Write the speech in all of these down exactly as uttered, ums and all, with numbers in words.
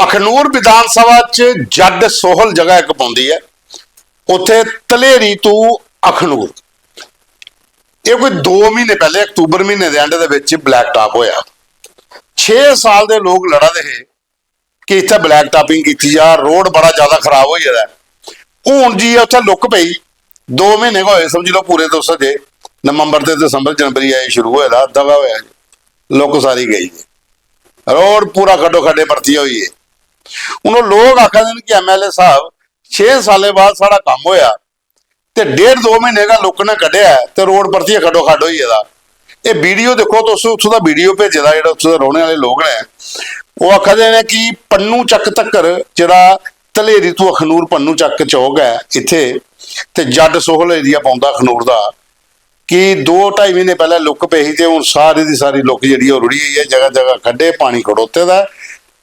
अखनूर विधान सभा च जड्ड सोहल जगह इक पौंदी ऐ, उत्थे धलेरी तू अखनूर, एह् कोई दो म्हीने पैह्ले, अक्तूबर म्हीने दे एंड दे बिच ब्लैक टॉप होया। छे साल दे लोक लड़ा दे हे कि इत्थै ब्लैक टॉपिंग कीती जा, रोड बड़ा ज्यादा खराब होई गेदा ऐ। हून जी उत्थै लुक पेई, दो म्हीने गै होए, समझी लैओ, पूरे तुस जे नवंबर ते दिसंबर, जनवरी आई शुरू होए दा, अद्धा गै होया जी, लुक सारी गेई जी। रोड पूरा खड्डो खड्डे परतियै होई गे। हून ओह् लोक आखा दे न कि एमएलए साहब, छे सालें बाद साढ़ा कम्म होया, ते डेढ़ दो म्हीने गै लोकें ने कड्ढेआ ऐ ते रोड परतियै खड्डो खड्ड होई गेदा। एह् वीडियो दिक्खो तुस, उत्थूं दा वीडियो भेजे दा, जेह्ड़ा उत्थूं दे रौह्ने आह्ले लोक न, ओह् आखा दे न कि पन्नू चक्क तक्कर, जेह्ड़ा धलेरी तू अखनूर पन्नू चक्क चौक ऐ इत्थै, ते जड्ड सोहल एरिया पौंदा अखनूर दा, कि दो ढाई म्हीने पैह्लें लुक पेई ही ते हून सारी दी सारी लुक जेह्ड़ी ऐ, ओह् रुढ़ी गेई ऐ। जगह जगह खड्डे, पानी खड़ोते दा ऐ।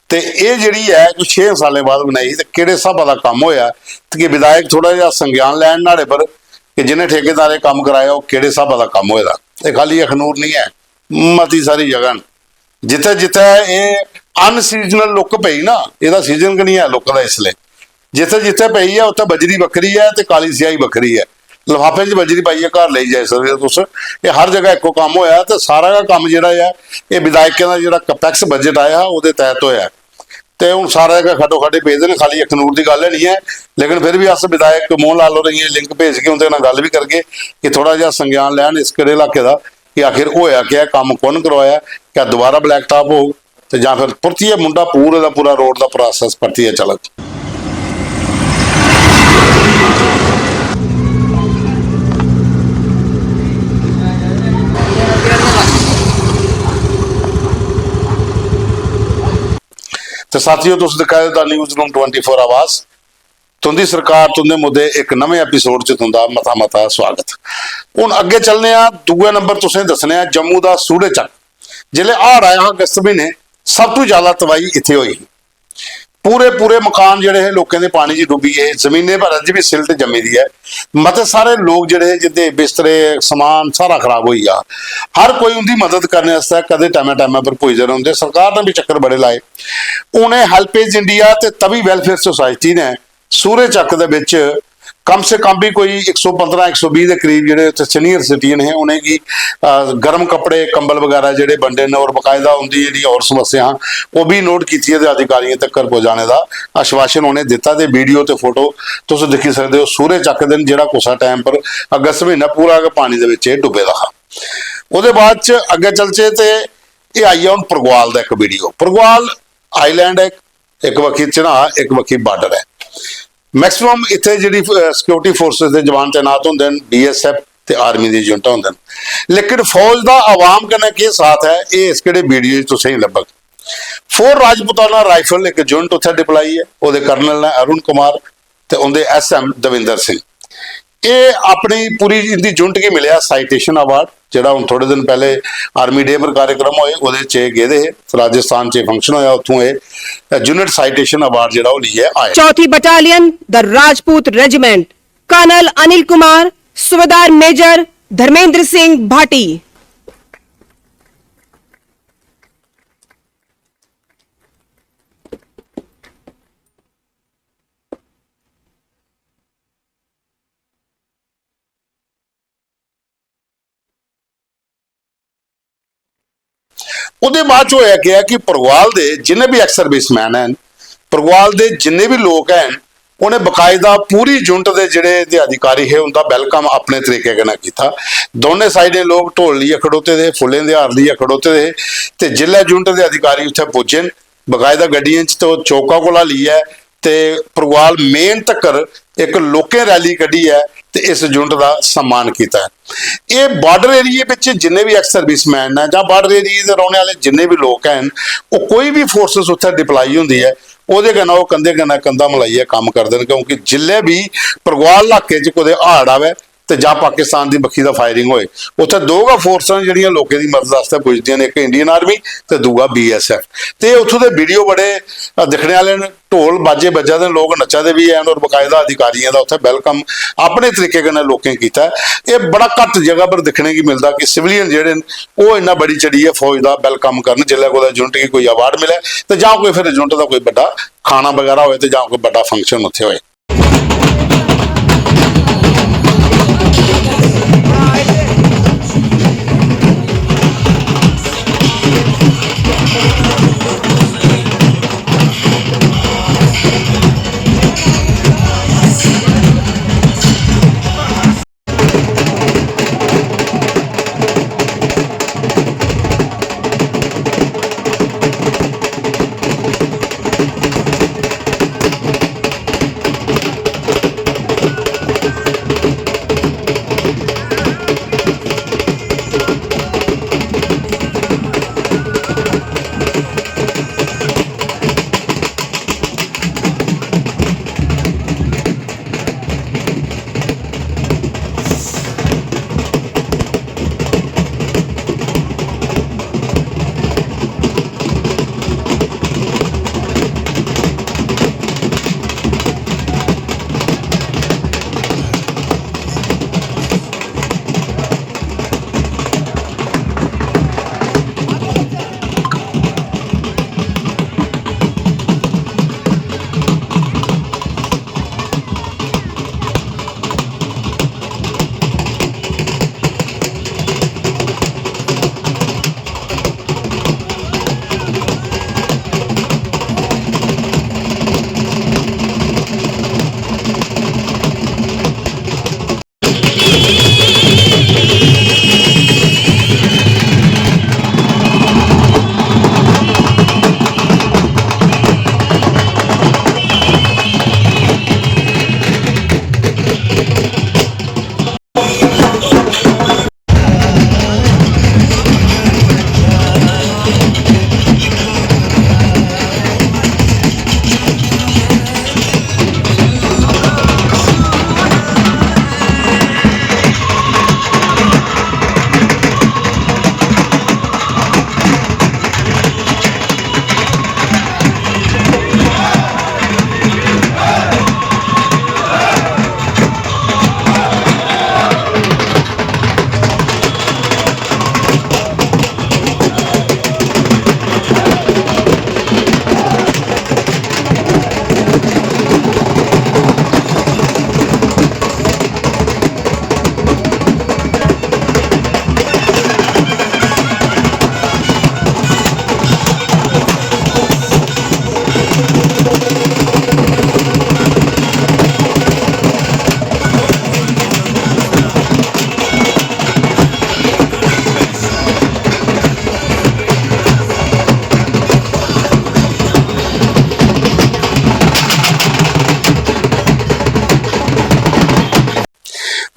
ते एह् जेह्ड़ी ऐ, जो छे सालें बाद बनाई ही, ते केह्ड़े स्हाबा दा कम्म होया, ते कि विधायक थोह्ड़ा जेहा संज्ञान लैन न्हाड़े पर कि जि'नें ठेकेदारें कम्म कराया, ओह् केह्ड़े स्हाबा दा कम्म होए दा। एह् खाल्ली अखनूर निं ऐ, मती सारी जगह न जित्थै जित्थै एह् अनसीजनल लुक पेई ना, एह्दा सीजन गै निं ऐ लुक दा इसलै। जित्थै जित्थै पेई ऐ, उत्थै बजरी बक्खरी ऐ ते काली स्याही बक्खरी ऐ। लफाफे च बजरी पाइयै घर लेई जाई सकदे ओ तुस। एह् हर जगह इक्को कम्म होया ते सारा गै कम्म जेह्ड़ा ऐ, एह् विधायकें दा जेह्ड़ा कैपेक्स बजट आया हा, ओह्दे तैह्त होया ऐ। ते हून सारे गै खड्डो खड्डे पेदे न, खाल्ली अखनूर दी गल्ल गै निं ऐ, लेकिन फिर बी अस विधायक मोहन लाल होरें गी एह् लिंक भेजगे, उं'दे कन्नै गल्ल बी करगे कि थोह्ड़ा जेहा संज्ञान लैन इस केह्ड़े इलाके दा, कि आखिर होया केह् ऐ, कम्म कु'न करोआया, क्या दोबारा ब्लैक टॉप होग? ते जां फिर परतियै मुंडा पूरे दा पूरा रोड दा प्रोसेस परतियै चलग। ते साथियो, तुस दिक्खा दे दा न्यूज़ रूम ट्वेंटी फ़ोर आवाज़, तुं'दी सरकार, तुं'दे मुद्दे, इक नमें एपिसोड च तुं'दा मता मता स्वागत। हून अग्गें चलने आं, दूए नंबर तुसें दस्सने आं जम्मू दा सूड़े चक्क। जिसलै हाड़ आया हा अगस्त म्हीने, सब तू ज्यादा तबाही इत्थै होई ही। पूरे पूरे मकान जेह्ड़े हे लोकें दे पानी च डुब्बी गे हे, जमीनें पर अज्ज बी सिल्ट जम्मी दी ऐ। मते सारे लोक जेह्ड़े हे, जिंदे बिस्तरे, समान सारा खराब होई गेआ। हर कोई उं'दी मदद करने आस्तै कदें टैमै टैमै पर पुजदे रौंह्दे। सरकार ने बी चक्कर बड़े लाए। हून एह् हेल्पेज इंडिया ते तवी वेलफेयर सोसाइटी ने सूरे चक्क दे बिच कम से कम बी कोई इक सौ पंदरां, इक सौ बीह् दे करीब जेह्ड़े उत्थै सीनियर सिटीजन हे, उ'नेंगी, अ, गर्म कपड़े, कंबल बगैरा जेह्ड़े बंडे न, और बाकायदा उं'दी जेह्ड़ी और समस्या हां, ओह् बी नोट कीतियां ते अधिकारियें तक्कर पजाने दा आश्वासन उ'नें दित्ता। ते वीडियो ते फोटो तुस दिक्खी सकदे ओ, सूरे चक्क दे न, जेह्ड़ा कुसै टाइम पर अगस्त म्हीना पूरा गै पानी दे बिच एह् डुब्बे दा हा। ओह्दे बाद च अग्गें चलचै ते एह् आई गेआ हून परगवाल दा इक वीडियो। परगवाल आइलैंड ऐ, इक बक्खी चन्हां, इक बक्खी बार्डर ऐ। मैक्सिमम इत्थै जेह्ड़ी, अ, सिक्योरिटी फोर्सेस दे जवान तैनात होंदे न, बीएसएफ ते आर्मी दी यूनिटां होंदे न, लेकिन फौज दा अवाम कन्नै केह् साथ ऐ, एह् इस केह्ड़े वीडियो च तुसेंगी लब्भग। फोर राजपूताना राइफल इक यूनिट उत्थै डिप्लाई ऐ, ओह्दे कर्नल न अरुण कुमार ते उं'दे एसएम दविंदर सिंह। एह् अपनी पूरी इं'दी यूनिट गी मिलेआ साइटेशन अवार्ड, जेह्ड़ा हून थोह्ड़े दिन पैह्ले आर्मी डे पर कार्यक्रम होए, ओह्दे च एह् गेदे हे, राजस्थान च फंक्शन होया, उत्थूं एह् यूनिट साइटेशन अवार्ड जेह्ड़ा ओह् लेइयै आए। चौथी battalion, the Rajput regiment, colonel Anil Kumar, सूबेदार मेजर धर्मेंद्र सिंह भाटी। ओह्दे बाद च होया केह् ऐ कि परगवाल दे जिन्ने बी एक्स सर्विसमैन हैन, परगवाल दे जिन्ने बी लोक हैन, उ'नें बकायदा पूरी यूनिट दे जेह्ड़े ते अधिकारी हे, उं'दा वैलकम अपने तरीके कन्नै कीता। दौनें साइडें लोक ढोल लेइयै खड़ोते दे हे, फुल्लें दे हार लेइयै खड़ोते दे हे। ते जिसलै यूनिट दे अधिकारी उत्थै पुज्जे न, बकायदा गड्डियें च ते ओह् चौका कोला लेइयै ते परगवाल मेन तक्कर इक लोकें रैली कड्ढियै ते इस यूनिट दा सम्मान कीता ऐ। एह् बार्डर एरिया बिच जिन्ने बी एक्स सर्विसमैन न जां बार्डर एरिया दे रौह्ने आह्ले जिन्ने बी लोक हैन, ओह् कोई बी फोर्सेस उत्थै डिप्लाई होंदी ऐ, ओह्दे कन्नै ओह् कंधे कन्नै कंधा मलाइयै कम्म करदे न, क्योंकि जिल्लै बी परगवाल इलाके च कुतै हाड़ आवै, ते जां पाकिस्तान दी बक्खी दा फायरिंग होए, उत्थै दो गै फोर्सां न जेह्ड़ियां लोकें दी मदद आस्तै पुजदियां न, इक इंडियन आर्मी ते दूआ बीएसएफ। ते उत्थूं दे वीडियो बड़े, अ, दिक्खने आह्ले न। ढोल बाजे बज्जा दे न, लोक नच्चा दे बी हैन, और बकायदा अधिकारियें दा उत्थै वैलकम अपने तरीके कन्नै लोकें कीता ऐ। एह् बड़ा घट्ट जगह पर दिक्खने गी मिलदा कि सिविलियन जेह्ड़े न, ओह् इन्ना बड़ी चढ़ियै फौज दा वैलकम करन, जेल्लै कुतै यूनिट गी कोई अवार्ड मिलै ते जां कोई फिर यूनिट दा कोई बड्डा खाना बगैरा होए ते जां कोई बड्डा फंक्शन उत्थै होए।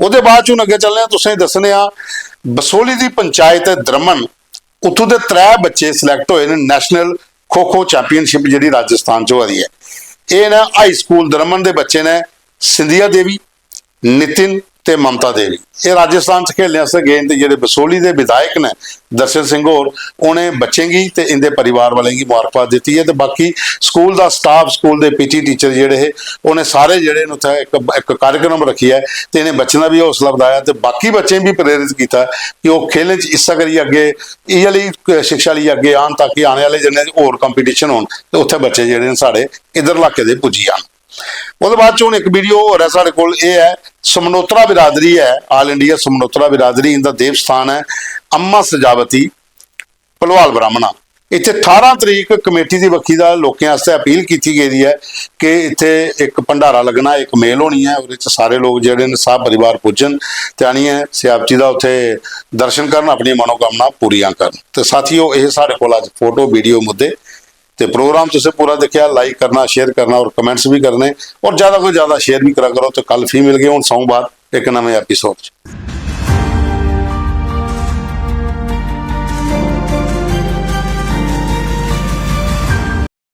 ओह्दे बाद च हून अग्गें चलने आं, तुसें दस्सने आं बसोली दी पंचायत ऐ द्रमन, उत्थूं दे त्रै बच्चे सिलैक्ट होए न नैशनल खो खो चैंपियनशिप जेह्ड़ी राजस्थान च होआ दी ऐ। एह् न हाई स्कूल द्रमन दे बच्चे न सिंधिया देवी, नितिन ते ममता देवी। एह् राजस्थान च खेलने आस्तै गे न ते जेह्ड़े बसोली दे विधायक न दर्शन सिंह होर, उ'नें बच्चें गी ते इं'दे परिवार वालें गी मुबारकबाद दित्ती ऐ। ते बाकी स्कूल दा स्टाफ, स्कूल दे पीटी टीचर जेह्ड़े हे, उ'नें सारे जेह्ड़े न उत्थै इक, इक कार्यक्रम रक्खियै ते इ'नें बच्चें दा बी हौसला बधाया ते बाकी बच्चें गी बी प्रेरित कीता कि ओह् खेलें च इस्सै करियै अग्गें, इ'यै लेई शिक्षा लेइयै अग्गें आन, ताकि आने आह्ले दिनें च होर कंपीटिशन होन ते उत्थै बच्चे जेह्ड़े न साढ़े इद्धर लाके दे पुज्जी जान। ओह्दे बाद च हून इक वीडियो होर ऐ साढ़े कोल, एह् ऐ समनोत्रा बिरादरी ऐ, आल इंडिया समनोत्रा बिरादरी, इं'दा देव स्थान ऐ अम्मा सजावती भलवाल ब्राह्मणा। इत्थै ठारां तरीक कमेटी दी बक्खी दा लोकें आस्तै अपील कीती गेदी ऐ कि इत्थै इक भंडारा लग्गना, इक मेल होनी ऐ, ओह्दे च सारे लोक जेह्ड़े न, साह् परिवार पुज्जन ते आनियै सजावती दा उत्थै दर्शन करन, अपनी मनोकामना पूरियां करन। ते साथियो, एह् साढ़े कोल अज्ज फोटो, वीडियो, मुद्दे ते प्रोग्राम तुसें पूरा दिक्खेआ। लाइक करना, शेयर करना और कमेंट्स भी करने, और ज्यादा कोला ज्यादा शेयर भी करा करो। ते कल फ्ही मिलगे हून सोमवार इक नमें एपिसोड च।